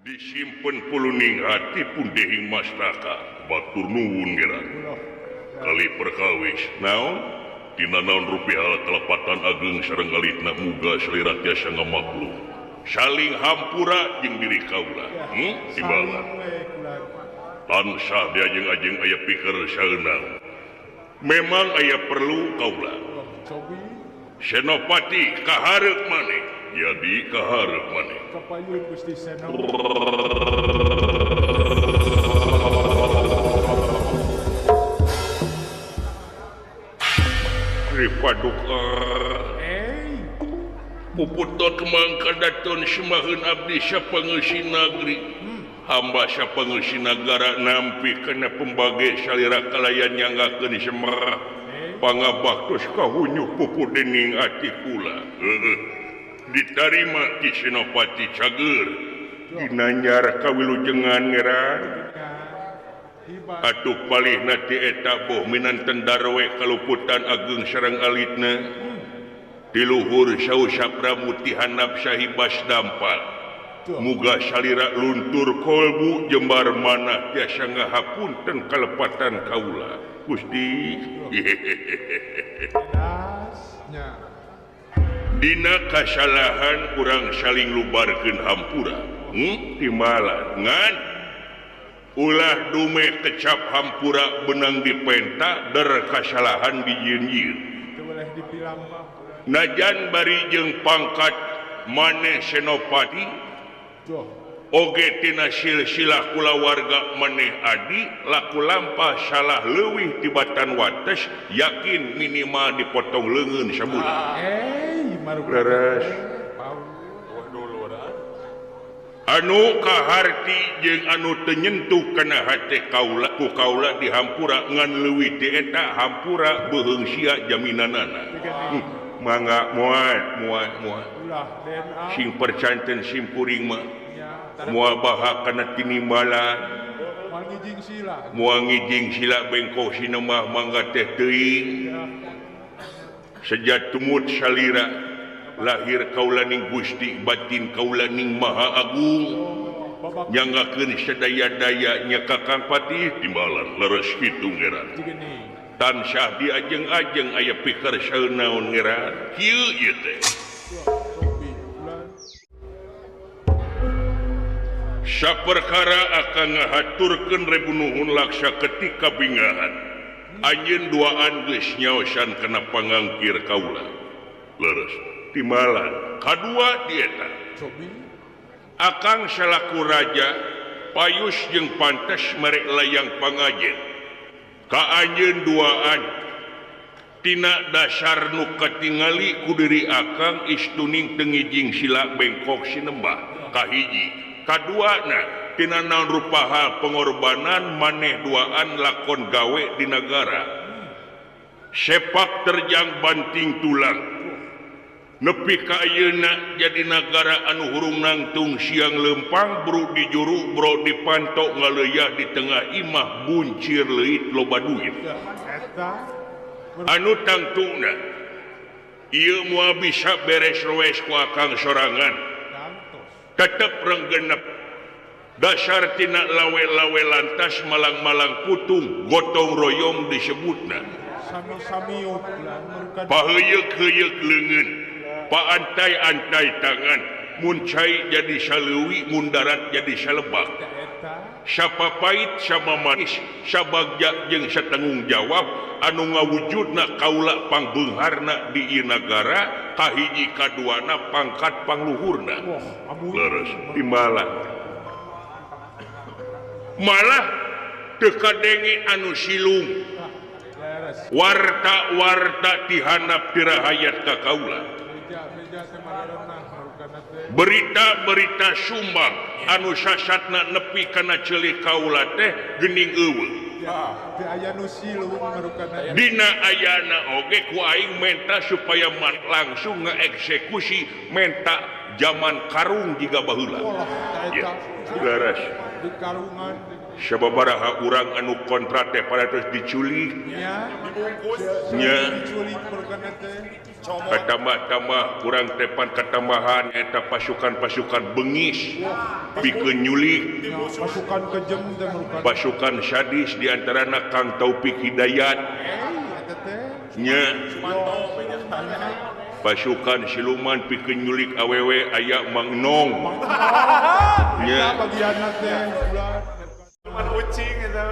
Disimpen puluning hati pun dehing mastaka batur nuwun geran kali perkawis naon dina naon rupiah kelepatan ageng sareng alitna muga salira tiasa ngamaklum saling hampura jeung diri kaula timbalan tansah diajeng-ajeng aya pikir saeunang memang aya perlu kaula Senopati kahareup maneh jadi kahareup maneh Kapayun Gusti Seno Sri Paduka Puput kemang kadaton semaheun abdi sapangeusi nagri hamba sapangeusi nagara nampi kana pembage salira kalayan nyanggakeun semah pangabaktos kahunyuh puput dening ati kula ditarima ti Senopati Cager dinanyar kawilujengan ngeran atuh palihna ti eta boh minanten darwe kaluputan ageng sareng alitna di luhur sausap rambut ti handap sahibas dampal muga salira luntur kolbu jembar mana tiasa ngahapunten kalepatan kaula Gusti. Dina kasalahan urang saling lubarkeun hampura timbalan ngan ulah dume kecap hampura benang dipenta der kasalahan dijieun-jieun najan bari jeung pangkat maneh Senopati oge tina silsilah kulawarga maneh adi laku lampah salah leuwih tibatan wates yakin minimal dipotong leungeun sabulan. Leres anu kaharti jeung anu teu nyentuh kana hate kaula ku kaula dihampura ngan leuwih ti eta hampura beuheung sia jaminanana. Mangga moal moal moal sing percanten simkuring mah moal baha kana tinimbalan moal ngijing sila bengkok sinemah mangga teh teuing sejat tumut salira lahir kaulaning Gusti batin kaulaning Maha Agung nyanggakeun sadaya-daya nya Kakang Patih timbalan leres kitu ngeran tansah diajeng-ajeng aya pikir saeunaon ngeran kieu ieu teh saperkara akan ngahaturkeun rebu nuhun laksa ketika bingahan anjeun duaan geus nyaosan kana pangangkir kaula leres timbalan kadua di eta akang salaku raja payus jeung pantes merek layang pangajen ka anjeun duaan tina dasar nu katingali ku diri akang istuning teu ngijing sila bengkok sinembah kahiji kaduana tina naon rupa hal pengorbanan maneh duaan lakon gawe di nagara sepak terjang banting tulang nepi ka ayeuna jadi nagara anu hurung nangtung siang lempang bro di juru bro dipantok ngaleuya di tengah imah buncir leuit loba duit anu tangtuna ieu moal bisa beres roes ku akang sorangan tetep renggenep dasar tina lawe-lawe lantas malang-malang putung gotong royong disebutna paheuyeuk-heuyeuk leungeun paantai-antai tangan mun cai jadi saleuwi mun darat jadi salebak sapa pait sama manis sabagja jeung satanggung jawab anu ngawujudna kaula pangbeungharna di ieu nagara kahiji kaduana pangkat pangluhurna leres timbalan malah teu kadenge anu silung warta-warta tihanap tirahayat ka kaula berita-berita Sumbang anu sasatna nepi kana ceulih kaula teh geuning eueuh dina ayana oge ku aing menta supaya langsung ngaeksekusi menta zaman karung jiga baheula. Leres Sababaraha urang anu kontra teh pada terus diculik nya katambah-tambah kurang tepan katambahan eta pasukan-pasukan bengis pikeun nyulik pasukan kejem teh pasukan sadis di antarana Kang Taufik Hidayat nya pasukan siluman pikeun nyulik awewe aya Mang Nong nya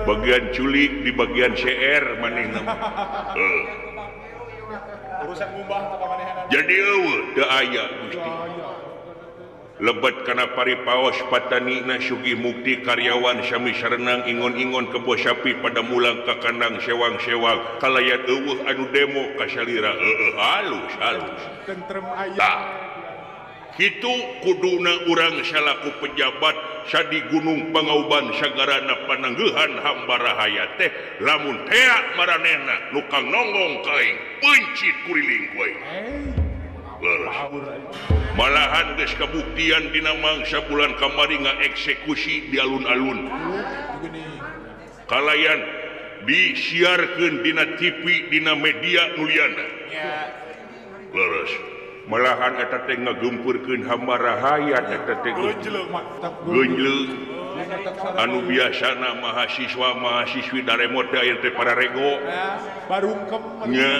bagian culik di bagian CR manehna jadi eueuh teu aya Gusti lebet kana paripaos patanina Sugih Mukti karyawan sami sarenang ingon-ingon kebo sapi pada mulang ka kandang sewang-sewang kalayan eueuh anu demo ka salira heueuh halus halus tentrem aya tah kitu kuduna urang salaku pejabat sadi Gunung Pangauban sagarana pananggehan hamba rahayat teh lamun tea maranehna nu kang nonggong ka aing peuncit kuriling ku aing. Leres. Malahan geus kabuktian dina mangsa bulan kamari ngaeksekusi di alun-alun. Kalayan disiarkeun dina TV dina media nu liana. Leres. Malahan eta teh ngageumpurkeun hamba rahayat eta teh geunjleung anu biasana mahasiswa mahasiswi daremo teh aya teh pararego barungkem nya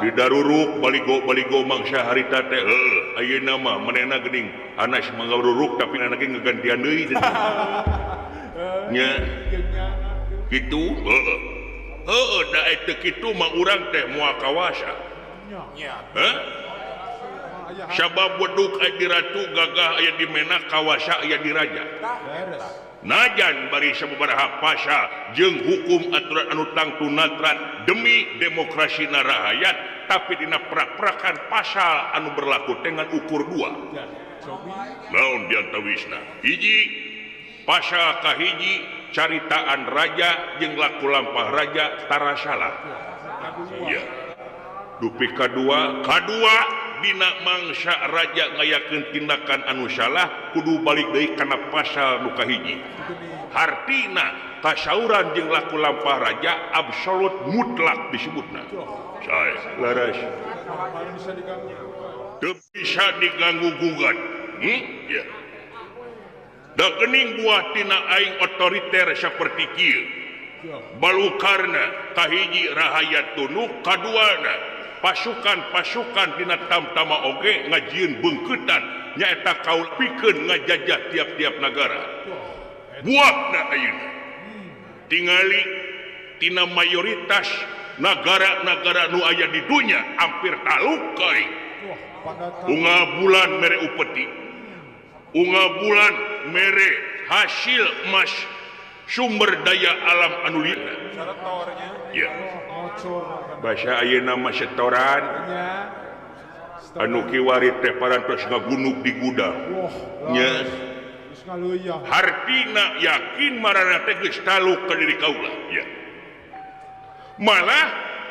di daruruk baligo-baligo mangsa harita teh heuh ayeuna mah manehna geuning anas mangaruruk tapi anak ge ngagantian deui nya kitu heuh heuh da eta kitu mah urang teh moal kawasa. Sabab weduk aya di ratu gagah aya di menak kawasa aya di raja. Najan bari sababaraha pasal jeung hukum aturan anu tangtu natrat demi demokrasi narahayat tapi dina prak-prakan pasal anu berlaku dengan ukur dua. Naon diantawisna? Hiji pasal kahiji caritaan raja jeung laku lampah raja tara salah. Ya. Dupi kadua kadua dina mangsa raja ngayakeun tindakan anu salah kudu balik deui kana pasal nu kahiji. Hartina kasauran jeung laku lampah raja absolut mutlak disebutna. Sae leres. Teu bisa diganggu gugat. Ya. Da geuning buah tina aing otoriter saperti kieu. Balukarna kahiji rahayat tunduk kaduana pasukan-pasukan dina tamtama oge ngajieun beungkeutan nyaeta kaul pikeun ngajajah tiap-tiap nagara. Buahna ayeuna tingali tina mayoritas nagara-nagara nu aya di dunya hampir taluk euy. Unga bulan mere upeti, unga bulan mere hasil emas sumber daya alam anu liana. Ya. Bahasa ayeuna mah setoran anu kiwari teh parantos ngagunuk di gudang. Nya. Hartina yakin marana teh geus taluk ka diri kaula. Ya. Malah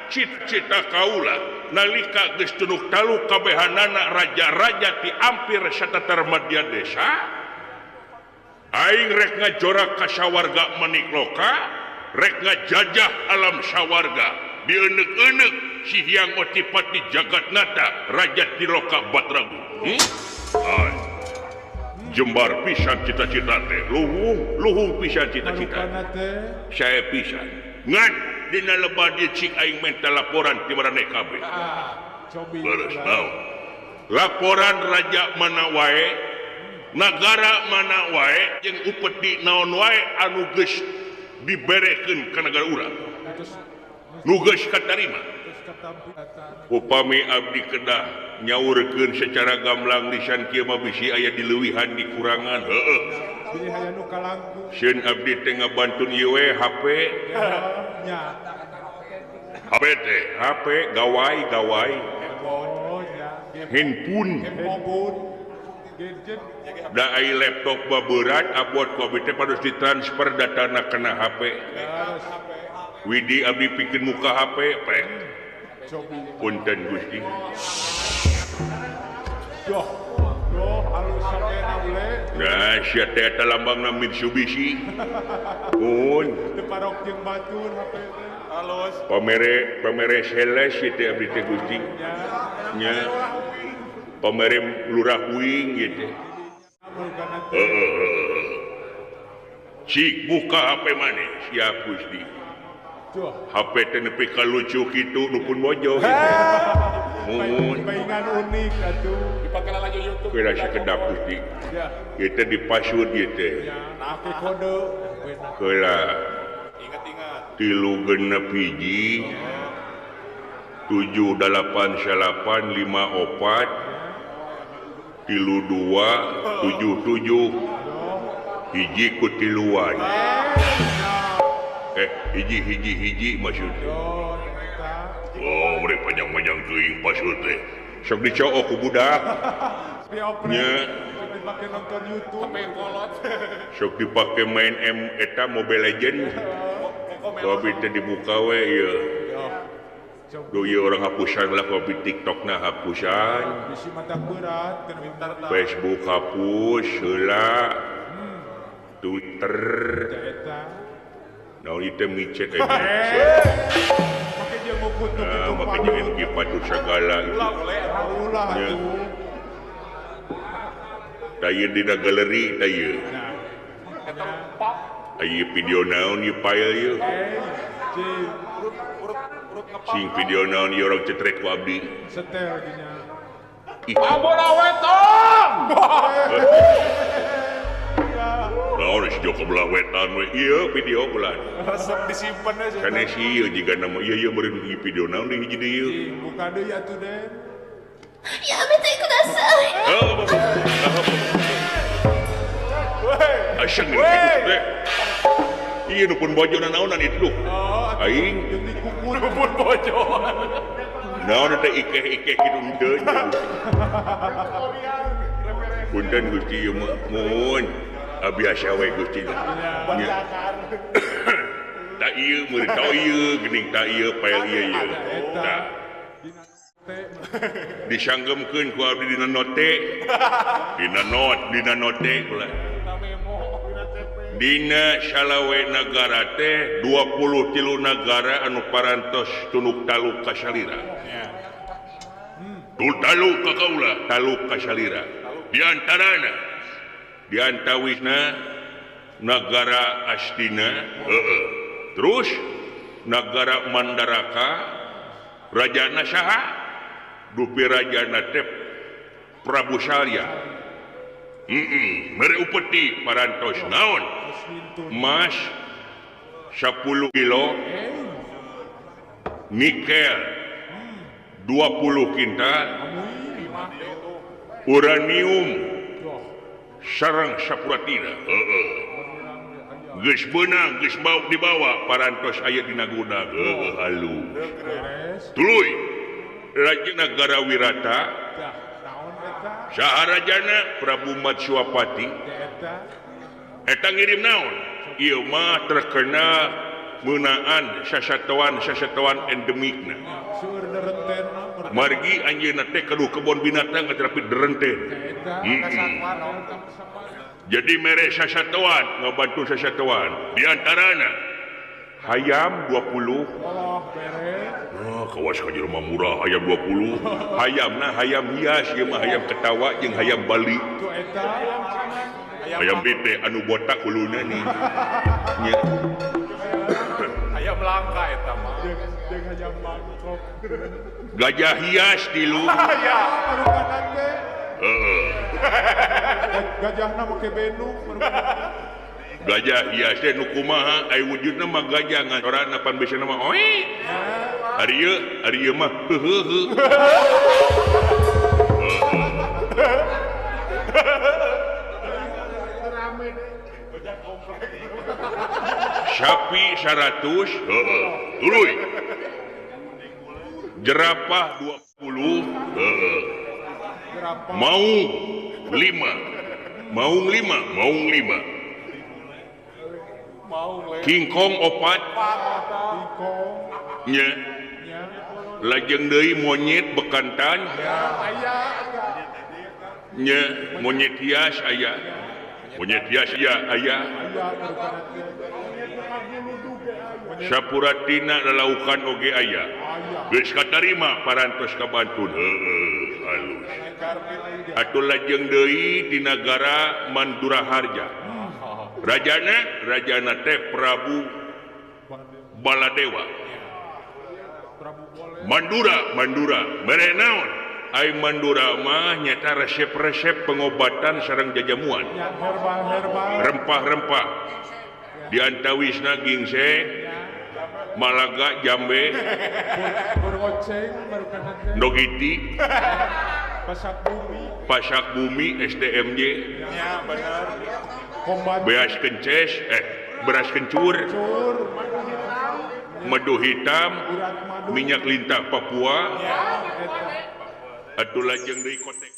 cita-cita kaula nalika geus tunuk taluk kabehanana raja-raja ti ampir satatar madya desa aing rek ngajorak ka sawarga manikloka rek ngajajah alam sawarga dieuneuk-euneuk si Hyang Otipati Jagatnata Raja Tiloka Batragu. Jembar pisan cita-cita teh luhung luhung pisan cita-cita saya pisan ngan dina lebah dieu cik aing menta laporan ti maraneh kabeh. Leres naon laporan raja mana wae nagara mana wae jeung upeti naon wae anu geus diberekeun ka nagara urang nu geus katarima. Upami abdi kedah nyaurkeun secara gamblang lisan kieu mah bisi aya dileuwihan dikurangan heueuh sieun abdi teh ngabantun ieu we HP HP teh HP gawai gawai handphone da ai laptop mah berat abot ku abdi teh harus ditransfer datana kana HP. Widi abdi pikeun muka HP prek. Punten Gusti. Doh alus sampean ule. Nah sia teh eta lambangna Mitsubishi. Mun teu parok jeung batur HP teh. Halus. Pamere pamere sales ieu teh abdi teh Gusti. Nya. Pamere lurah uing ieu teh. Heeh. Cik buka HP maneh siap Gusti. HP teh nepi ka lucu kitu nu pun bojo. Mun paingan unik atuh. Dipake lalajo YouTube. Kira sakedap Gusti. Ieu teh dipasut ieu teh. Make kode. Heula. Ingat-ingat. 3 6 1 7 8 9 5 4 3 2 7 7 hiji ku tiluan. Hiji hiji hiji maksudnya. Oh, mere panjang-panjang teuing pasut teh. Sok dicook ku budak. Nya. Dipake nonton YouTube. Sok dipake main M eta Mobile Legend. Kopi teh dibuka we ieu. Duh ieu orang hapusan lah kopi TikTokna hapusan. Bisi mata berat Facebook hapus heula. Twitter. Naon ieu teh micet eh. Make jeung ngukut nu kitu. Make jeung kieu patut sagala itu. Ulah atuh. Da ieu dina galeri da ieu. Ieu video naon ieu file ieu. Sing video naon ieu orang cetrek ku abdi. Setel gini. Ampun awe tong. Naon si Joko belah wetan we ieu video bulan. Resep disimpen aja. Sanes ieu jiga nama ieu ieu meureun ieu video naon deui hiji deui ieu. Buka deui atuh Den. Yamete kudasai. Asyik gitu teh. Ieu nu pun bojo naonan itu. Aing nu pun bojo. Naon teh ikeh-ikeh kitu henteu. Punten Gusti ieu mah mun. Biasa we Gusti. Ta ieu meureun tau ieu geuning ta ieu pael ieu ieu. Tah. Disanggemkeun ku abdi dina note. Dina not, dina note kula. Dina salawe nagara teh 23 nagara anu parantos tunuk taluk ka salira. Tul taluk ka kaula, taluk ka salira. Di antarana di antawisna nagara Astina, heeh. Terus nagara Mandaraka, rajana saha? Dupi rajana teh Prabu Salya. Mere upeti parantos naon? Emas 10 kilo, nikel 20 kintal, uranium sareng sapuratina. Heeh. Geus beunang, geus bau dibawa parantos aya dina gudang. Heueuh halus. Tuluy raja nagara Wirata. Saha rajana Prabu Matsuapati. Eta ngirim naon? Ieu mah terkena meunaan sasatoan-sasatoan endemikna. Margi anjeunna teh kaduh kebon binatang tetapi derenten. Jadi mere sasatoan ngabantu sasatoan. Di antarana hayam 20. Oh, kawas ka jelema murah hayam 20. Hayamna hayam hias ieu mah hayam ketawa jeung hayam Bali. Hayam bete anu botak huluna nih. Nya. Hayam langka eta mah. Jeung hayam mangkok. Gajah hias tilu. Ya, teh. Heeh. Gajahna make benu. Gajah hias teh nu kumaha ai wujudna mah gajah ngan sorana pan biasana mah oi. Ari ieu, ari ieu mah heuheuh. Sapi 100, heeh. Tuluy. Jerapah 20, heeh. Maung 5. Maung 5, maung 5. King Kong 4. Nya. Lajeng deui monyet bekantan. Nya monyet hias aya. Monyet hias ya aya. Sapuratina lalaukan oge aya. Geus katarima parantos ka Bantun. Heueuh halus. Atuh lajeng deui di nagara Manduraharja. Rajana rajana teh Prabu Baladewa. Mandura Mandura mere naon? Ai Mandura mah nyata resep-resep pengobatan sareng jajamuan. Rempah-rempah. Di antawisna gingseng, Malaga jambe, Nogiti, Pasak Bumi SDMJ, beas kences, beras kencur, madu hitam, minyak lintah Papua, atuh lajeng deui kotek.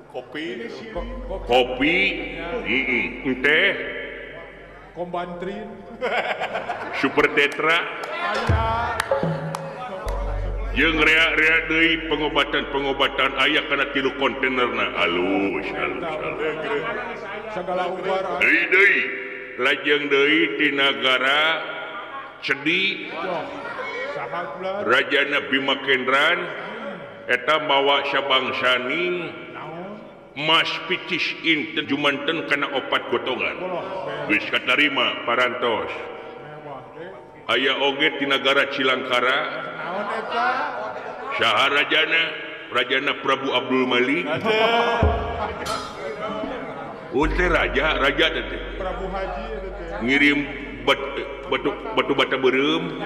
Kopi, kopi, teh, kombantrin, super tetra, jeung rea-rea deui pengobatan-pengobatan aya kana 3 kontainerna alus alus alus. Sagala ubar deui deui lajeng deui ti nagara Cedi Rajana Bima Kendran eta mawa sabangsaning mas picis inten jumanten kana 4 gotongan. Geus katarima parantos. Aya oge ti nagara Cilangkara. Saha rajana? Rajana Prabu Abdul Malik. Teh raja, raja teh. Prabu Haji teh. Ngirim batu bata beureum.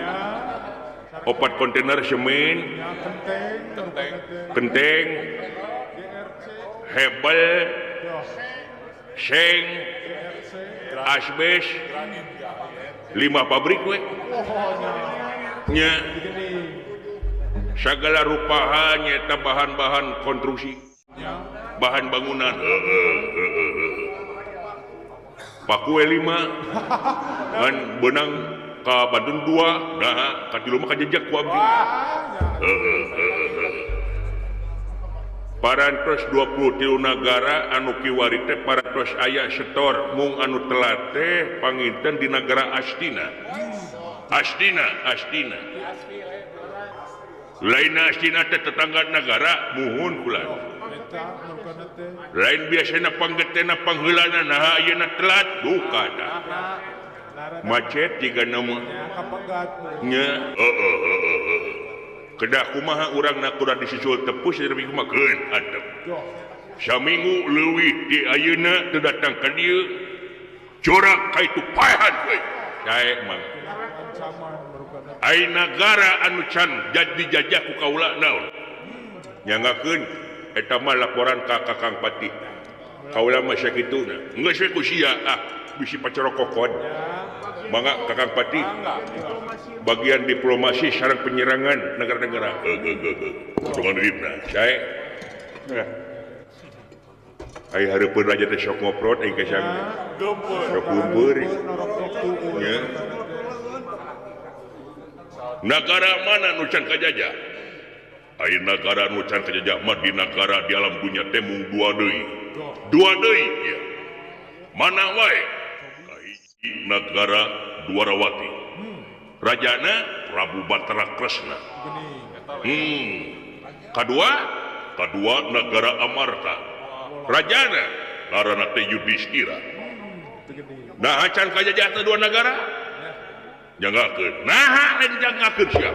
4 kontainer semen, kenteng, hebel, seng, asbes, 5 pabrik we. Nya sagala rupahan nyata bahan-bahan konstruksi, bahan bangunan. Paku 5 ngan benang ka Bandung 2, nah ka 3 mah kajejak ku abdi. Parantos 23 nagara anu kiwari teh parantos aya setor mung anu telat teh panginten di nagara Astina. Astina, Astina. Lain Astina teh tetangga nagara muhun kula. Lain biasana panggetena pangheulana naha ayeuna telat duka tah. Macet jiga nama. Nya, kedah kumaha urang na kuda disusul tepus lebih kumaha keun antep. Saminggu leuwih di ayeuna teu datang ka dieu. Corak ka itu paehan we. Sae mah. Ai nagara anu can dijajah ku kaula naon? Nyanggakeun eta mah laporan ka Kakang Pati. Kaula mah sakituna. Geus we ku sia ah bisi pacorokokon. Mangga Kakang Pati bagian diplomasi sareng penyerangan negara-negara. Potongan duitna sae. Ai hareupeun raja teh sok ngoprot aing ka sang. Sok lumpur. Nya. Nagara mana nu can kajajah? Ai nagara nu can kajajah mah di nagara di alam dunya teh mung 2 deui. 2 deui ya. Mana wae? Kahiji nagara Dwarawati. Rajana Prabu Batara Kresna. Kadua, kadua nagara Amarta. Rajana ngaranna teh Yudhistira. Nah can kajajah teh 2 nagara? Nyanggakeun. Naha lain nyanggakeun sia.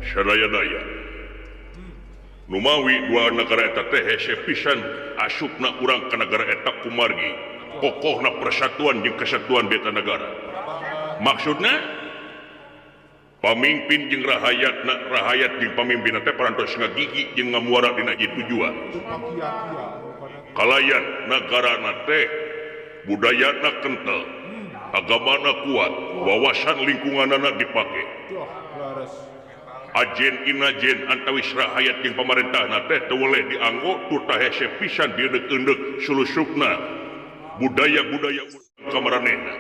Sadaya-daya. Numawi 2 nagara eta teh hese pisan asupna urang ka nagara eta kumargi. Kokohna persatuan jeung kesatuan di eta nagara. Maksudna pamimpin jeung rahayatna, rahayat jeung pamimpinna teh parantos ngagigi jeung ngamuara dina hiji tujuan. Kalayan nagarana teh budayana kental, agamana kuat, wawasan lingkunganana dipake. Ajen inajen antawis rahayat jeung pamarentahna teh teu weleh dianggo turta hese pisan dieundek-eundek sulusupna budaya-budaya urang ka maranehna.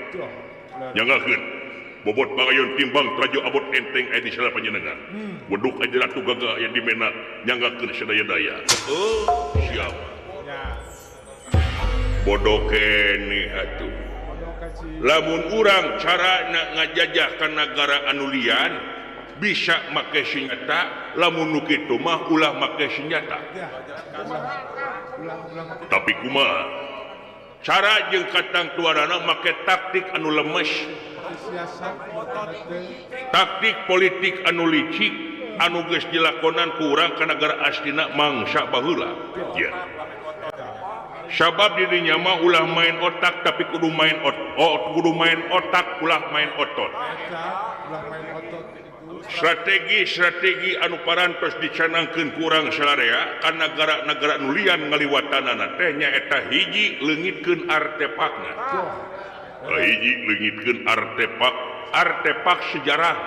Nyanggakeun Bobot pagayon timbang traju abot enteng aya di salah panjenengan. Weduk aja ratu gagah aya di menak nyanggakeun sadaya-daya. Oh, siap. Bodoh keneh atuh. Lamun urang carana ngajajah ka nagara anu lian bisa make senjata, lamun nu kitu mah ulah make senjata. Tapi kumaha? Cara jeung katangtuanana make taktik anu lemes. Taktik politik anu licik anu geus dilakonan ku urang ka nagara aslina mangsa baheula. Ya. Sabab dirinya mah ulah main otak tapi kudu main otot, kudu main otak ulah main otot. Strategi-strategi anu parantos dicanangkeun ku urang sararea ka nagara-nagara nu lian ngaliwatanana teh nyaeta hiji leungitkeun artefakna. Hiji leungitkeun artefak, artefak sejarah.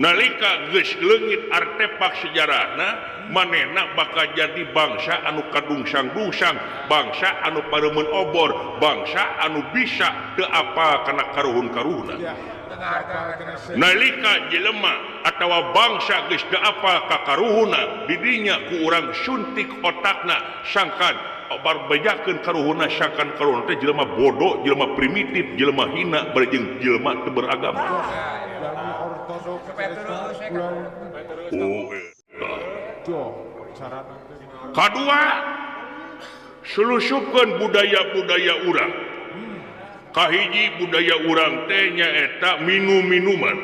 Nalika geus leungit artefak sejarahna, manehna bakal jadi bangsa anu kadungsang-dungsang, bangsa anu pareumeun obor, bangsa anu bisa teu apal kana karuhun-karuhunna. Nalika jelema atawa bangsa geus teu apal ka karuhunna, didinya ku urang suntik otakna sangkan barbejakeun karuhunna, sangkan karuhunna teh jelema bodoh, jelema primitif, jelema hina, bari jeung jelema teu beragama. Oh, kadua selusupkeun budaya-budaya urang. Kahiji budaya urang teh nyaeta minum-minuman.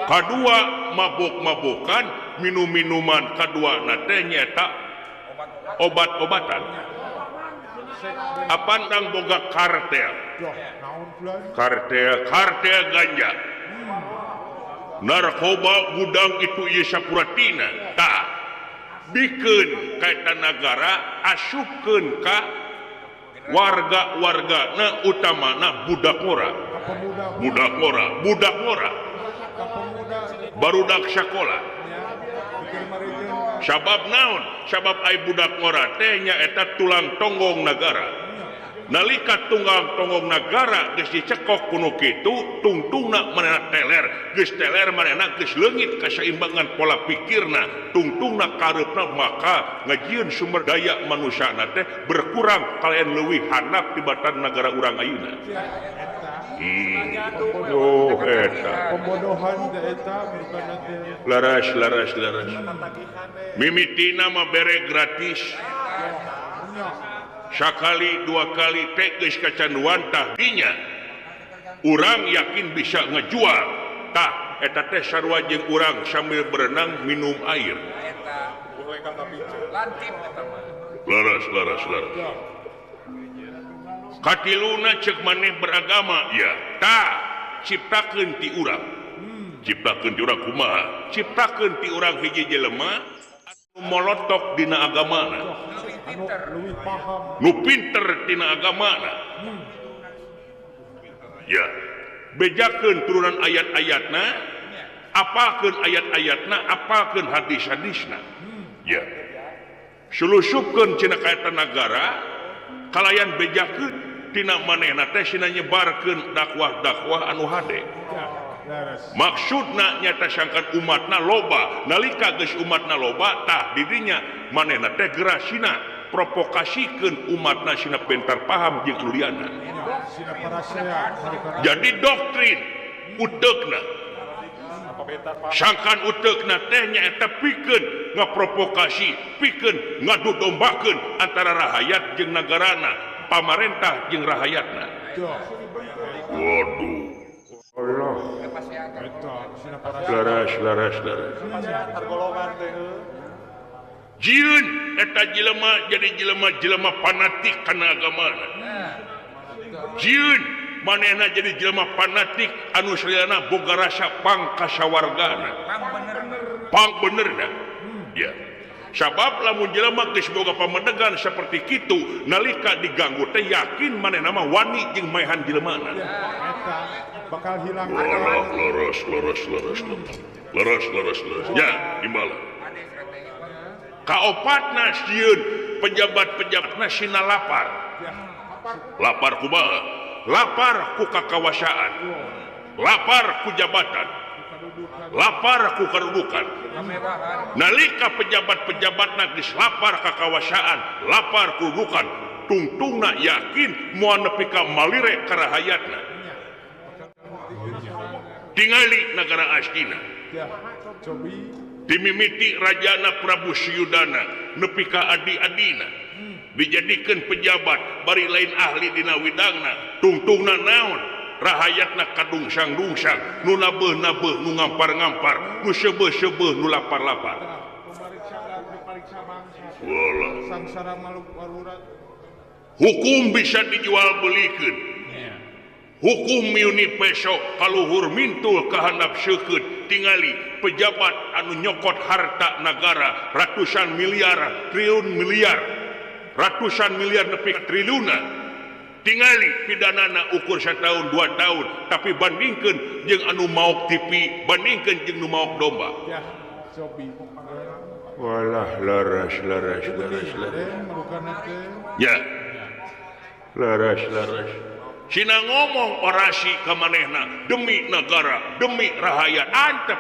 Kadua mabok-mabokan, minum-minuman kadua na teh nyaeta obat-obatan. Apan urang boga kartel. Kartel, kartel ganja. Narkoba gudang itu ieu sapuratina. Tah, bikeun ka eta nagara asupkeun ka warga-wargana utamana budak ngora. Budak ngora, budak ngora. Barudak sakola. Sabab naon? Sabab ai budak ngora teh nyaeta tulang tonggong nagara. Nalika tunggang tonggong nagara geus dicekok kuno kitu, tungtungna manehna teler, geus teler manehna geus leungit kasaimbangan pola pikirna, tungtungna kareupna maka ngajieun sumber daya manusiana teh berkurang kalayan leuwih handap tibatan nagara urang ayeuna. Oh eta. Pembodohan teh eta merukana teh. Laras laras laras. Mimitina mah bere gratis. Sakali dua kali teh geus kacanduan tah dinya urang yakin bisa ngejual tah eta teh sarua jeung urang sambil berenang minum air. Laras laras laras. Katiluna ceuk maneh beragama ya tah ciptakeun ti urang. Ciptakeun ti urang kumaha? Ciptakeun ti urang hiji jelema anu molotok dina agamana. Nu pinter tina agamana. Ya, bejakeun turunan ayat-ayatna, apalkeun ayat-ayatna, apalkeun hadis-hadisna. Ya. Sulusupkeun cina ka eta nagara, kalayan bejakeun tina manehna teh sina nyebarkeun dakwah-dakwah anu hade. Maksudna nyata sangkan umatna loba, nalika geus umatna loba tah didinya manehna teh gerasina provokasikeun umatna sina pentar paham jeung kuliana. Jadi doktrin uteukna. Sangkan uteukna teh nyaeta pikeun ngaprovokasi, pikeun ngadudombakeun antara rahayat jeung nagarana, pamarentah jeung rahayatna. Waduh. Allah. Laras laras laras. Jieun eta jelema jadi jelema-jelema fanatik kana agamana. Jieun manehna jadi jelema fanatik anu salilana boga rasa pangkasawargana. Pang benerna. Ya. Sabab lamun jelema geus boga pamedegan saperti kitu nalika diganggu teh yakin manehna mah wani jeung maehan jelemana. Bakal hilang. Leres leres leres leres. Leres leres leres. Ya, imbalan. Kaopatna sieun pejabat-pejabatna sina lapar. Lapar kumaha? Lapar ku kakawasaan, lapar ku jabatan, lapar ku kedudukan. Nalika pejabat-pejabat geus lapar kakawasaan, lapar kedudukan, tungtungna yakin moal nepi ka malire ka rahayatna. Tingali nagara Astina. Dimimiti Rajana Prabu Suyudana nepi ka adi-adina dijadikeun pejabat bari lain ahli dina widangna, tungtungna naon? Rahayatna kadungsang-dungsang, nu nabeuh-nabeuh, nu ngampar-ngampar, nu seubeuh-seubeuh, nu lapar-lapar. Hukum bisa dijual belikeun. Hukum miuni peso kaluhur mintul kahandap seukeut. Tingali pejabat anu nyokot harta negara ratusan miliar, triliun miliar, ratusan miliar nepi ka triliunan. Tingali pidanana ukur satahun 2 tahun, tapi bandingkeun jeung anu maok TV, bandingkeun jeung nu maok domba. Walah laras laras laras laras. Ya. Laras laras. Sina ngomong orasi ka manehna demi negara, demi rahayat, antep.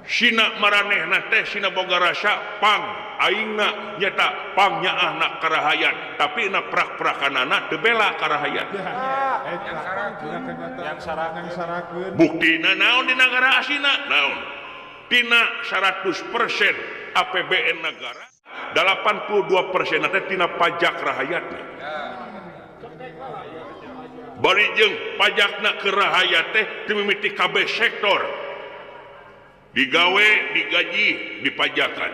Sina maranehna teh sina boga rasa pang aingna nyata pang nyaahna ka rahayat, tapi na prak-prakanana teu bela ka rahayat. Buktina naon di nagara asina? Naon? Tina 100% APBN negara, 82% teh tina pajak rahayatna. Bari jeung pajakna ke rahayat teh dimimiti kabeh sektor. Digawe, digaji, dipajakan.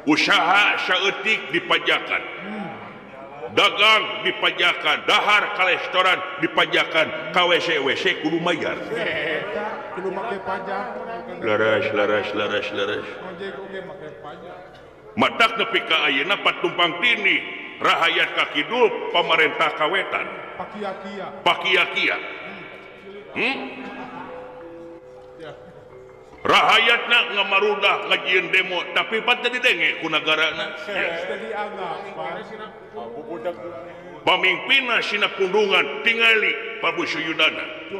Usaha saeutik dipajakan. Dagang dipajakan, dahar ka restoran dipajakan, ka WC-WC kudu mayar. Kudu make pajak. Laras laras laras laras. Matak nepi ka ayeuna patumpang tindih rahayat ka kidul, pamarentah ka wetan. Pakia-kia. Rahayatna ngamarudah ngajieun demo, tapi pan teu didenge ku nagarana. Pamimpinna sina pundungan tingali Prabu Suyudana.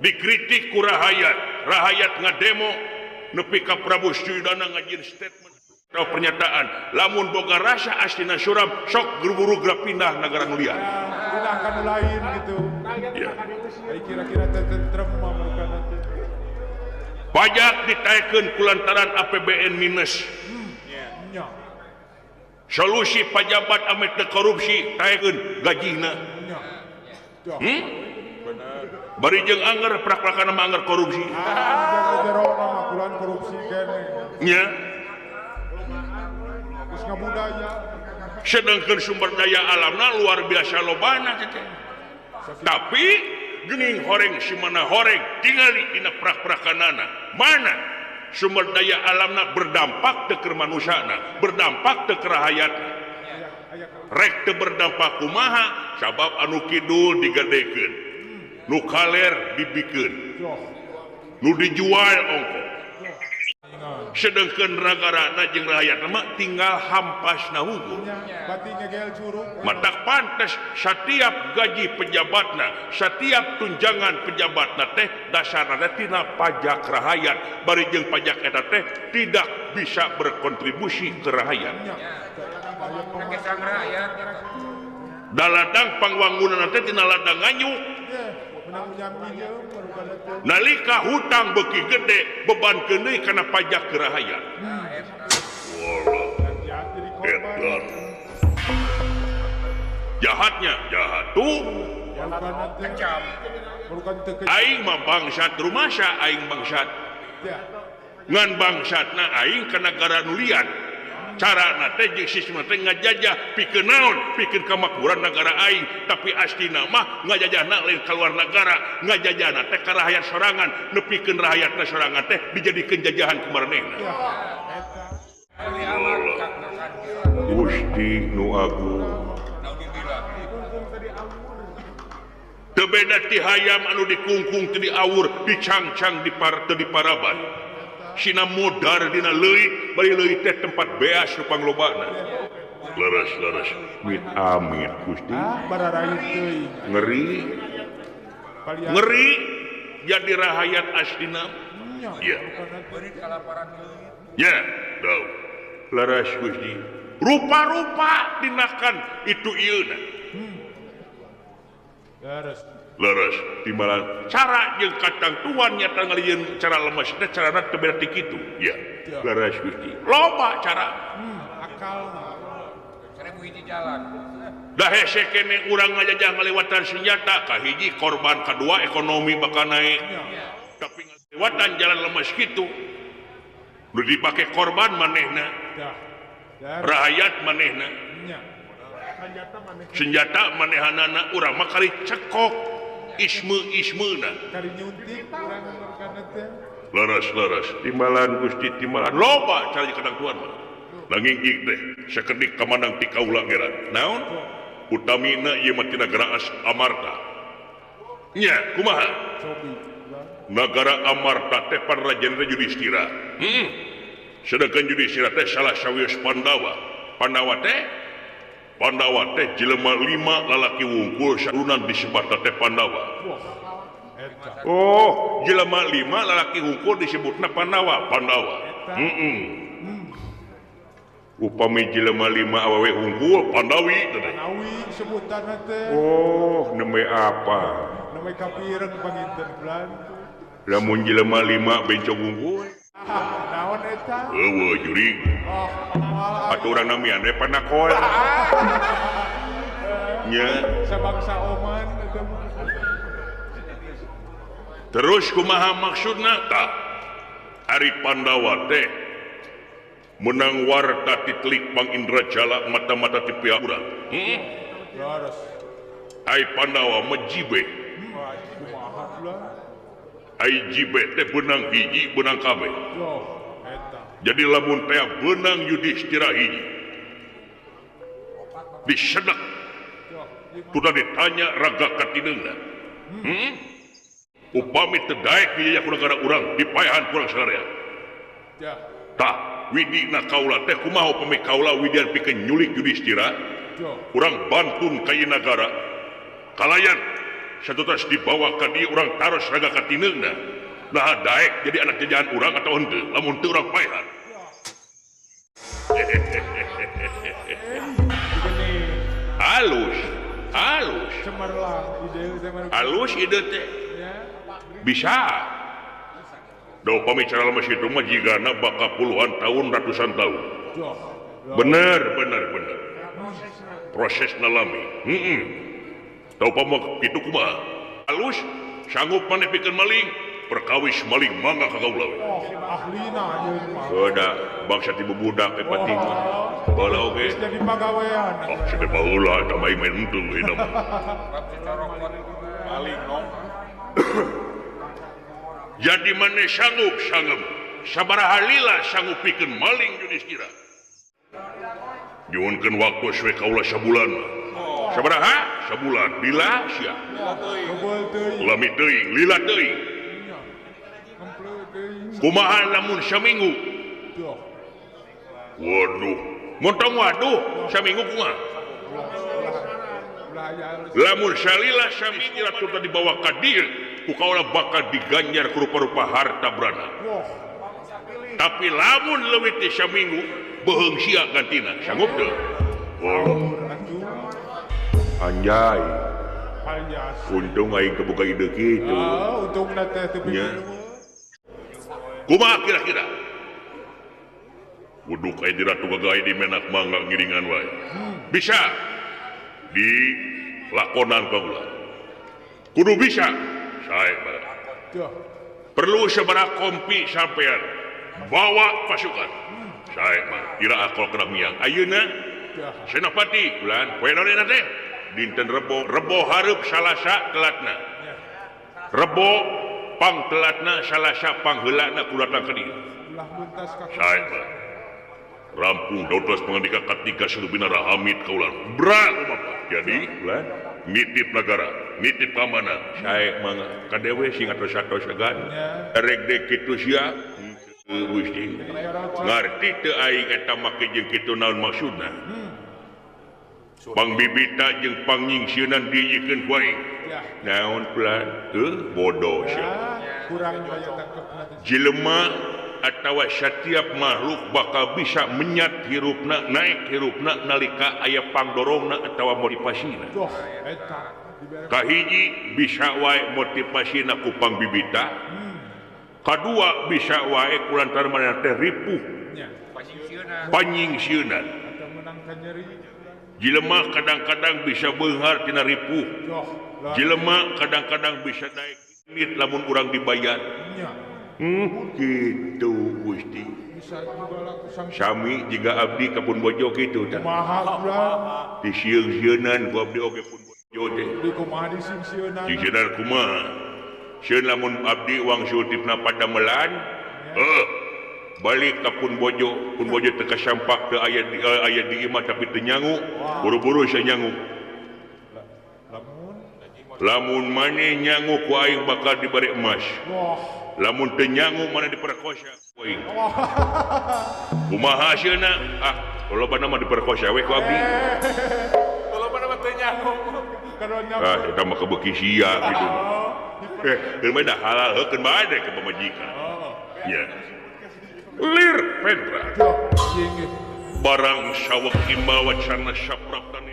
Dikritik ku rahayat, rahayat ngademo nepi ka Prabu Suyudana ngajieun statement atau pernyataan, lamun boga rasa astina suram sok buru-buru geura pindah nagara nu lian. Pindah ka nu lain gitu. Ya. Kira-kira tentrem mah mereka. Pajak ditaikkeun kulantaran APBN minus. Solusi pajabat ame teu korupsi taikeun gajihna. Bari jeung anger prak-prakan mah anger korupsi. Nya. Sedangkan sumber daya alamna luar biasa lobana teh. Tapi geuning horeng si mana horeng tingali dina prak-prakanana. Mana sumber daya alamna berdampak teu keur manusana, berdampak teu keur rahayatna. Rek teu berdampak kumaha sabab anu kidul digadekeun, nu kaler dibikeun, nu dijual ongkoh. Sedangkan nagarana jeung rakyatna mah tinggal hampasna hungkul. Matak pantes setiap gaji pejabatna, setiap tunjangan pejabatna teh dasarna teh tina pajak rahayat. Bari jeung pajak eta teh tidak bisa berkontribusi ke rahayat. Da ladang pangwangunan teh tina ladang nganyuk. Nalika hutang beuki gede beban deui kana pajak ke rahayat. Jahatnya jahat tuh. Aing mah bangsat rumasa aing bangsat. Ngan bangsatna aing ka nagara nu lian. Carana teh jeung sistemna teh ngajajah pikeun naon? Pikeun kamakmuran nagara aing, tapi astina mah ngajajahna lain ka luar nagara, ngajajahna teh ka rahayat sorangan, nepikeun rahayatna sorangan teh dijadikeun jajahan ku maranehna. Gusti nu agung. Teu beda ti hayam anu dikungkung teu diawur, dicangcang di teu diparaban. Sina modar dina leuit, bari leuit teh tempat beas nu panglobana. Leres leres mit amit Gusti. Ah, teuing. Ngeri. Ngeri jadi rahayat aslina. Ya. Ya, dau. Leres Gusti. Rupa-rupa dinakan itu ieuna. Leres. Leres timbalan cara jeung katangtuan nyata ngalieun cara lemes teh carana teu beda ti kitu. Ya. Leres Gusti. Loba cara. Akal. Seribu hiji jalan. Dah hese kene urang ngajajah ngalewatan senjata kahiji korban kadua ekonomi bakal naik. Tapi ngalewatan jalan lemes kitu. Nu dipake korban manehna. Rakyat manehna. Senjata manehanana urang mah kali cekok isme-ismeuna. Kali nyuntik urang kana teh. Leres-leres timbalan Gusti timbalan loba cara katangtuan mah. Nanging ik teh sakedik kamandang ti kaula geran. Naon? Utamina ieu mah ti nagara Amarta. Nya kumaha? Nagara Amarta teh panrajana Yudhistira. Sedangkan Yudhistira teh salah sawios Pandawa. Pandawa teh jelema 5 lalaki wungkul sarunan disebutna teh Pandawa. Oh, jelema 5 lalaki wungkul disebutna Pandawa, Pandawa. Upami jelema 5 awewe wungkul Pandawi teh. Pandawi sebutanna teh. Oh, nembe apa? Nembe kapireng panginten bulan. Lamun jelema 5 bencong wungkul. Naon eta? Eueuh jurig. Oh, atuh urang namian we panakol. Nya sabangsa Oman eta mah. Terus kumaha maksudna tah? Ari Pandawa teh menang warta ti telik Pang Indrajala mata-mata ti pihak urang. Heeh. Ai Pandawa mah jibe. Ai jibe teh benang hiji benang kabeh. Jadi lamun teh benang Yudhistira hiji disedak tuh ditanya raga katineuna. Upami teu daek dijajah ku nagara urang dipaehan kurang sararea. Tah widina kaula teh kumaha upami kaula widian pikeun nyulik Yudhistira urang bantun ka ieu nagara kalayan satutas dibawa ka dieu urang taros raga katineuna. Nah daek jadi anak jajahan urang atau henteu lamun teu urang paehan. Halus, halus. Halus ide teh. Bisa. Da upami cara lemes itu mah jigana bakal puluhan tahun, ratusan tahun. Bener, bener, bener. Prosesna lami. Heeh. Da upami kitu kumaha? Halus sanggup maneh pikeun maling, perkawis maling mangga ka kaula we. Ahlina anjeun mah. Heuda bangsa ti bubudak teh pati mah. Baheula oge. Jadi pagawean. Oh, sudah baheula eta mah main henteu ieu mah. Maling nong. Jadi maneh sanggup sanggup sabaraha lila sanggup pikeun maling Yudhistira. Nyuhunkeun waktu we kaula sabulan. Sabaraha? Sabulan. Lila sia. Lami teuing, lila teuing. Kumaha lamun saminggu? Waduh, montong waduh, saminggu kumaha? Lamun salila saminggu ratu dibawa ka dieu, ku kaula bakal diganjar ku rupa-rupa harta brana. Tapi lamun leuwih ti saminggu, beuheung sia gantina, sanggup teu? Oh. Anjay. Untung aing kebuka ide kitu. Untungna teh teu pikir. Kumaha kira-kira? Wuduk aya di Ratu Gagah di menak mangga ngiringan wae. Bisa di lakonan kaula. Kudu bisa. Sae bae. Perlu sabaraha kompi sampean bawa pasukan. Sae mah ira akol kena miang. Ayeuna Senopati bulan poe naon teh? Dinten Rebo, Rebo hareup Salasa telatna. Rebo pang telatna Salasa pangheulana ku datang ka dieu. Sae mah. Rampung dautos pangandika katiga Sulubina Hamid kaulan. Bra kumaha. Jadi ulah nitip nagara, nitip kamana. Sae mangga ka dewe sing atos-atos agan. Rek dek kitu sia. Gusti. Ngarti teu aing eta make jeung kitu naon maksudna? Pangbibita jeung pangnyingsieunan dijikeun ku aing. Naon pelan teu bodoh sia. Kurang daya tangkepna teh. Jelema atawa setiap makhluk bakal bisa menyat hirupna, naik hirupna nalika aya pangdorongna atawa motivasina. Doh, eta dibere. Kahiji bisa wae motivasina ku pangbibita. Kadua bisa wae kulantaran manehna teh ripuh. Nya. Panyingsieunan. Atau menang ka nyeri. Jelema kadang-kadang bisa beunghar tina ripuh. Doh, lah. Jelema kadang-kadang bisa naik nit lamun urang dibayar. Nya. Gitu Gusti. Bisa juga laku sang Sami jiga abdi ka pun bojo kitu tah. Kumaha ulah Disieun-sieunan ku abdi oge pun bojo teh. di kumaha disingsieunan. Disieunnan kumaha? Sieun lamun abdi wangsul tipna padamelan, balik ka pun bojo teu kasampak teu aya di imah tapi teu nyangu, buru-buru sia nyangu. Lamun Lamun maneh nyangu ku aing bakal dibere emas. wah Lamun teu nyangu maneh diperkosa ku aing. Kumaha hasilna? Ah, lolobana mah diperkosa we ku abdi. Lolobana mah teu nyangu. kalau Ah, nyampe eta mah kebeuki sia gitu. Keun bae da halal heukeun bae deh ke pamajikan. Ya. Lir Pendra. Doh, ieu Barang sawek imbal wacana sapraptani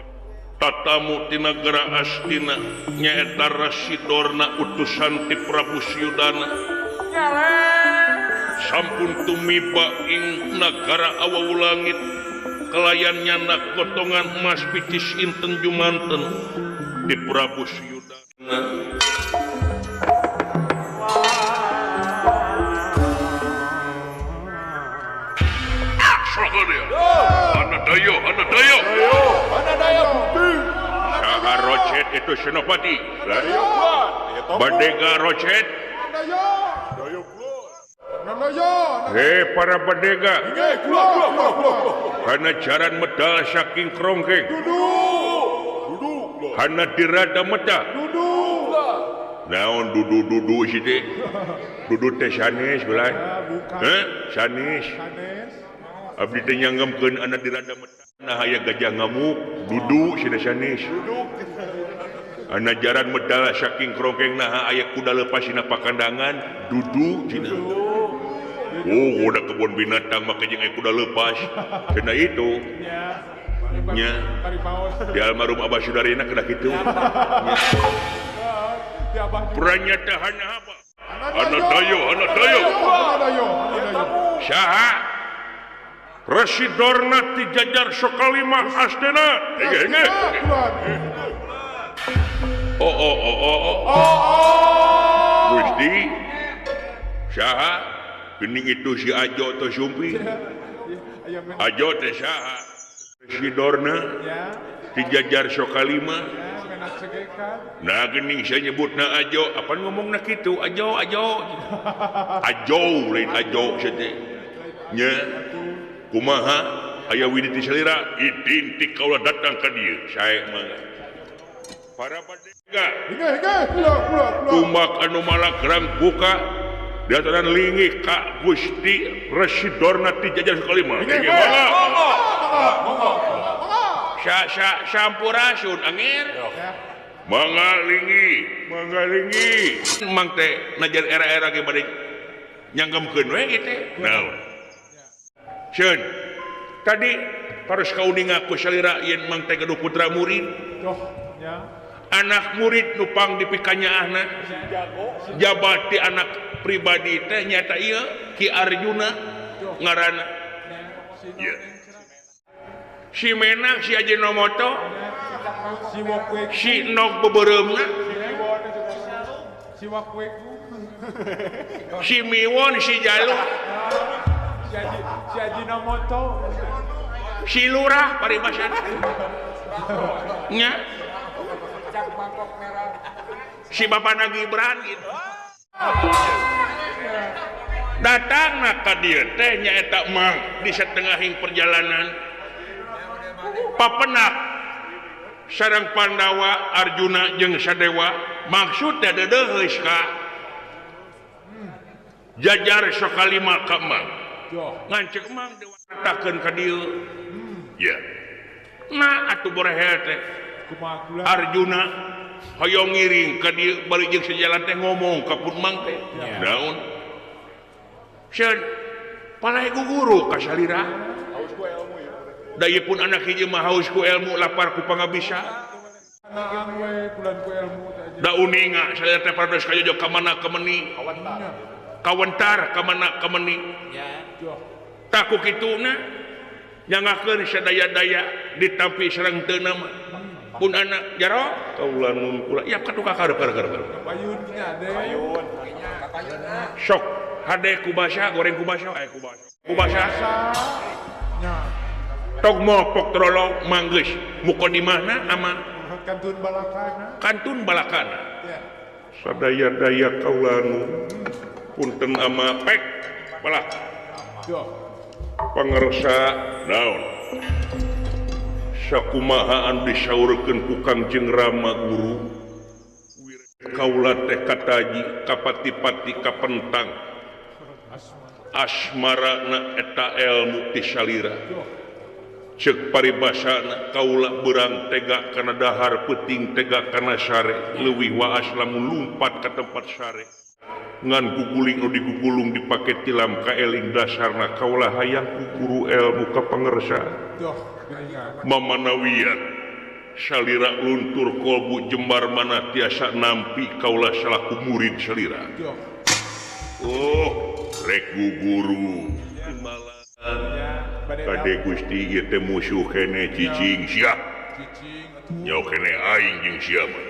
tatamu tina negara Astina nyaeta Rasidorna utusan ti Prabu Suyudana. Sampun tumiba ing nagara awawu langit kelayan nyanak gotongan emas picis inten jumanten di Prabu Suyudana. Anadayo, anadayo. Anadayo bukti. Saha rocet itu Senopati. Badega rocet. Anadayo. Anadayo. Hei para badega. Kula kula kula kula. Karena jaran medal saking krongkeng. Duduk. Karena dirada meda. Duduk. Naon dudu-dudu sih teh. Dudu teh sanes belah. Bukan. Heh, sanes. Sanes. Abdi teh nyanggemkeun anak dirada meda. Nah aya gajah ngamuk, dudu sina sanes. Ana jaran medal saking krongkeng naha aya kuda lepas sina pakandangan, dudu cina. Oh, udah kebun binatang make jeung aya kuda lepas. Cenah itu. Nya. Nya. Di almarhum Abah Sudarina kena kitu. Pranyata hanya apa? Anadayo, anadayo. Anadayo. Saha? Residorna ti jajar Sokalima Astina. Hege hege. Oh oh oh oh oh. Gusti. Saha? Geuning itu si Ajo atau Sumpi? Ajo teh saha? Residorna ti jajar Sokalima. Nah geuning saya nyebutna Ajo, apa ngomongna kitu? Ajo, Ajo. Ajo lain Ajo sia teh. Nya. Kumaha aya widi ti salira idin ti kaula datang ka dieu sae mangga. Para badega Hege hege kula kula kula. Tumbak anu malagrang buka dataran linggih ka Gusti Residorna ti jajar Sokalima. Hege mangga. Sa sa sampurasun angir. Mangga linggih, mangga linggih. Mang teh najan era-era ge bade nyanggemkeun we kitu. Naon? Seun, tadi harus kauninga ku salira yen mang teh gaduh putra murid. Doh, nya. Anak murid nu pang dipikanyaahna. Jabati anak pribadi teh nyata ieu Ki Arjuna ngaranna. Ieu. Si Menak si Ajinomoto, si Wokweku, si Nog beubereumna, si Wakweku, si Miwon, si Jalu. Si Ajinomoto, si Lurah paribasana. Nya. Si Bapana Gibran gitu. Datangna ka dieu teh nyaeta mang di satengahing perjalanan. Papenak sareng Pandawa, Arjuna jeung Sadewa maksudna deudeuheus ka jajar Sokalima ka Mang. Ngancek Mang diwartakeun ka dieu. Ya. Nah atuh borehel teh. Arjuna hoyong ngiring ka dieu bari jeung sejalan teh ngomong ka pun mang teh. Naon? Seun palai guru ka salira. Da ieu pun anak hiji mah haus ku ilmu lapar ku pangabisa. Da uninga salira teh pados ka jojo ka mana ka meni. Kawentar ka mana ka meni. Tah ku kituna nyangakeun sadaya-daya ditampi sareng teu nama. Pun anak jaro kaula nun kula ya katu kakarep karep. Payun nya de. Payun. Sok hade ku basa goreng ku basa aya ku basa. Ku basa. Nya. Tog mopok trolong manggeus muka di mana ama kantun balakana. Kantun balakana. Ya. Sadaya-daya kaula nu punten ama pek balak. Pangersa naon? Sakumaha anu disaurkeun ku Kangjeng Rama Guru kaula teh kataji kapati-pati kapentang asmarana eta elmu ti salira ceuk paribasana kaula beurang tega kana dahar peuting tega kana sare leuwih waas lamun lumpat ka tempat sare ngan guguling nu digugulung dipake tilam kaeling dasarna kaula hayang ku guru elmu ka pangersa. Mamanawian salira luntur kolbu jembar mana tiasa nampi kaula salaku murid salira. Oh rek guru kade Gusti ieu teh musuh kene cicing sia nyaho kene aing jeung sia mah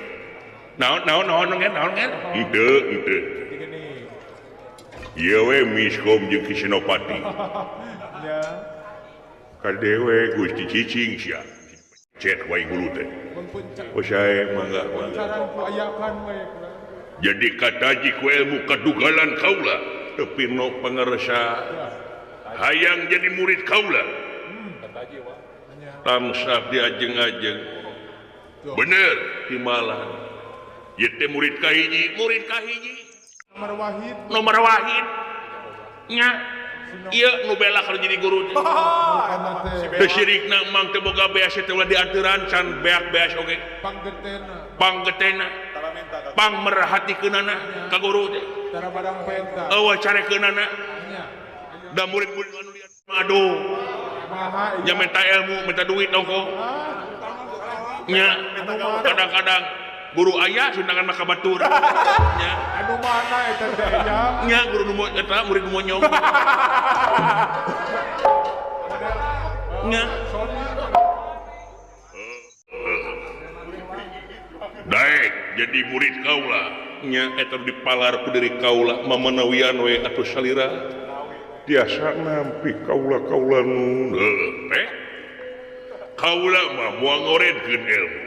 naon naon naon ngen naon ngen henteu henteu ieu we miskom jeung Ki Senopati kadewe Gusti cicing sia cet wae guru teh oh sae mangga mangga jadi kataji ku ilmu kadugalan kaula teu no pangersa hayang jadi murid kaula tangsah diajeng-ajeng bener timalan ieu teh murid kahiji nomor wahid nomor wahid nya ieu nu bela kalau jadi guru teh teu sirikna mang teu boga beas teh ulah dianturan can beak-beas oge panggetena pangmerhatikeunana ka guru teh tara barang penta eueuh carekeunana da murid-murid anu liat aduh nya minta ilmu minta duit ongko nya kadang-kadang guru ayah sundangan mah ka batur nya anu mana eta teh nya guru nu eta murid nu monyong nya daek jadi murid kaula nya eta dipalar ku diri kaula mamanawian we atuh salira tiasa nampi kaula-kaula nun teh kaula mah moal ngoredkeun ilmu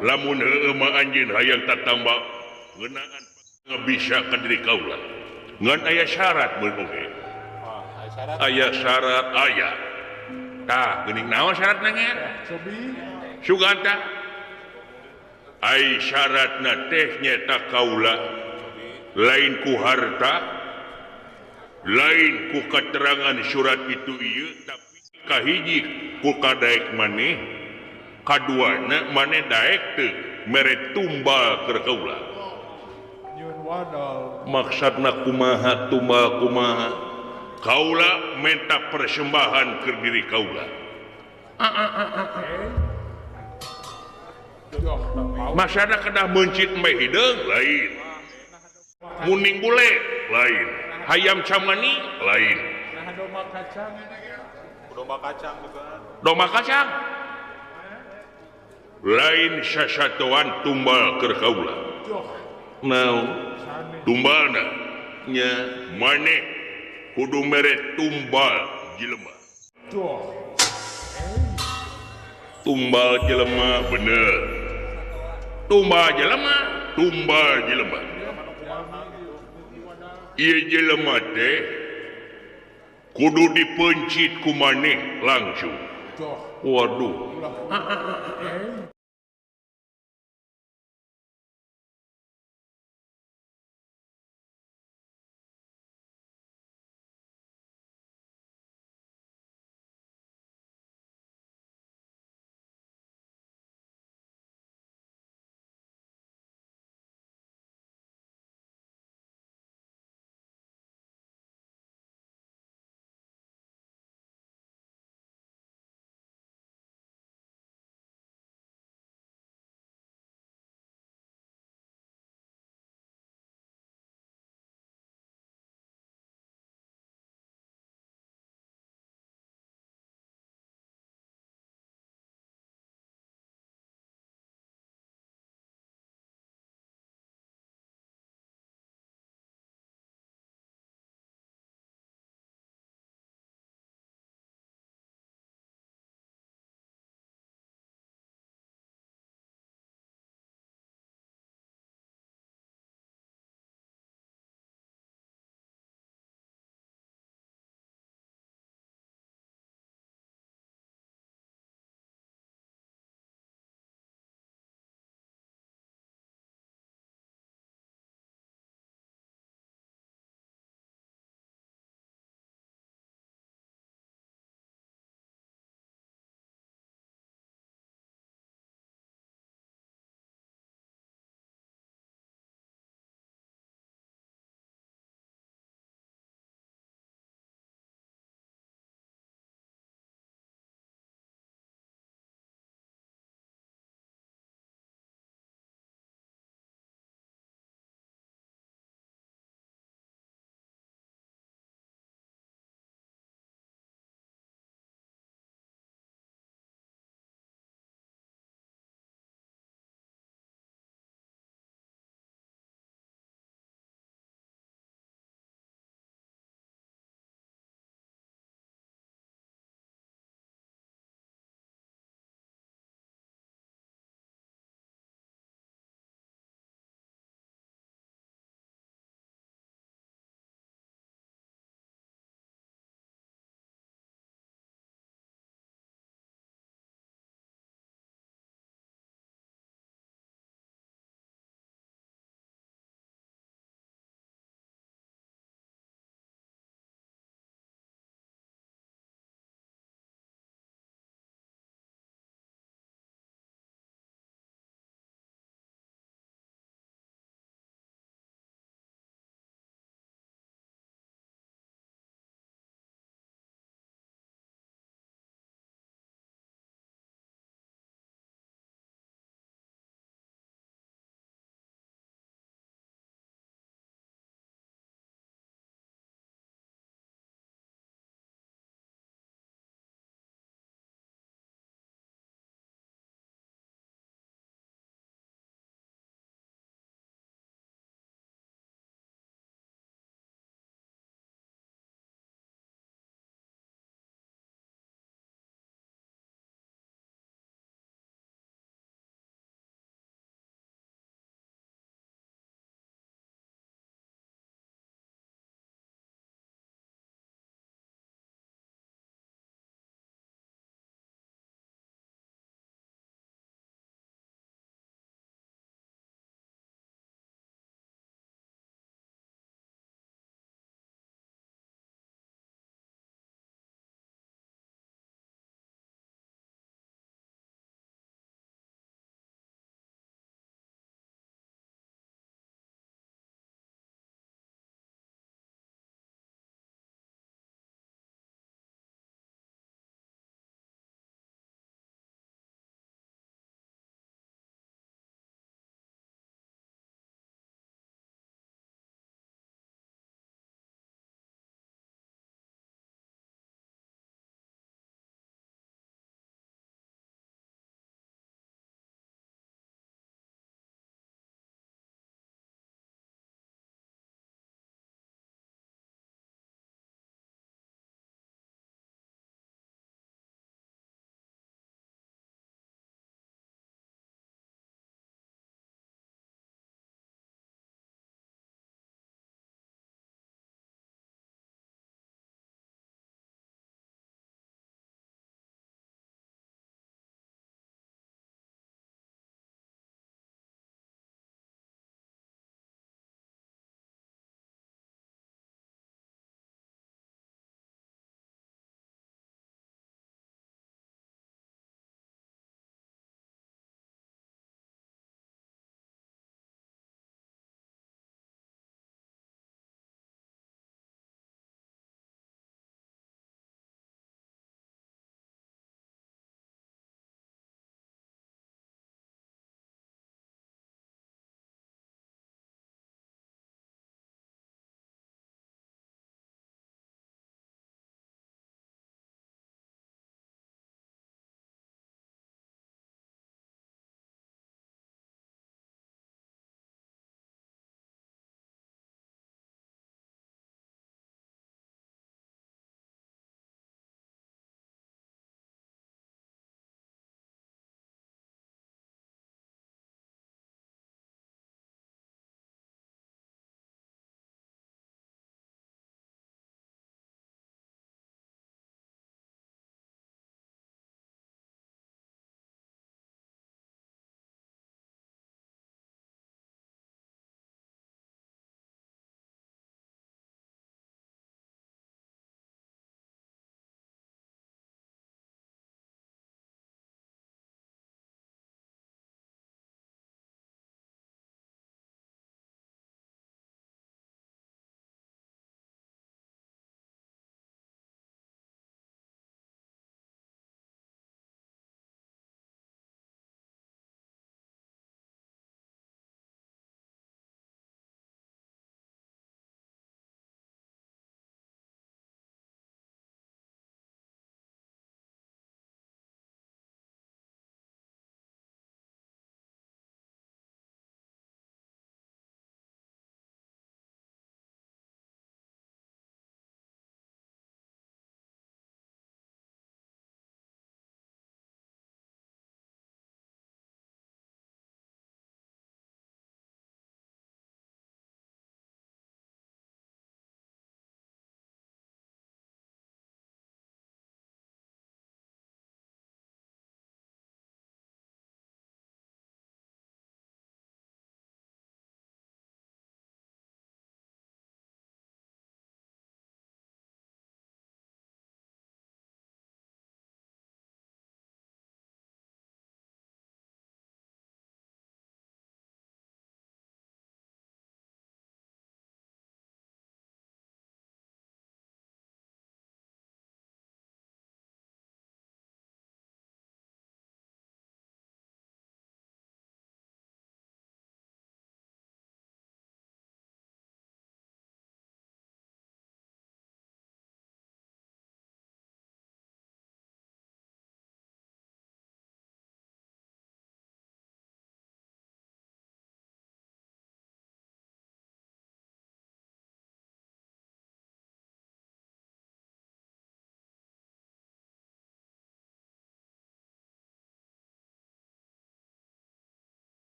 lamun heueuh mah anjeun hayang tatamba ngeunaan bisa ka diri kaula ngan aya syarat mun oge aya syarat aya tah geuning naon syaratna nger sugan tah ai syaratna teh nyaeta kaula lain ku harta lain ku keterangan surat itu ieu tapi kahiji ku kadaek maneh kaduana maneh daek teu mere tumbal keur kaula maksudna kumaha tumbal kumaha kaula minta persembahan keur diri kaula maksudna kedah meuncit meh hideung lain muning bule lain hayam camani lain domba kacang domba kacang juga domba kacang lain sasatoan tumbal keur kaula naon tumbalna nya maneh kudu mere tumbal jelema tumbal jelema bener tumbal jelema tumbal jelema ieu jelema teh kudu dipencit ku maneh langsung. Waduh.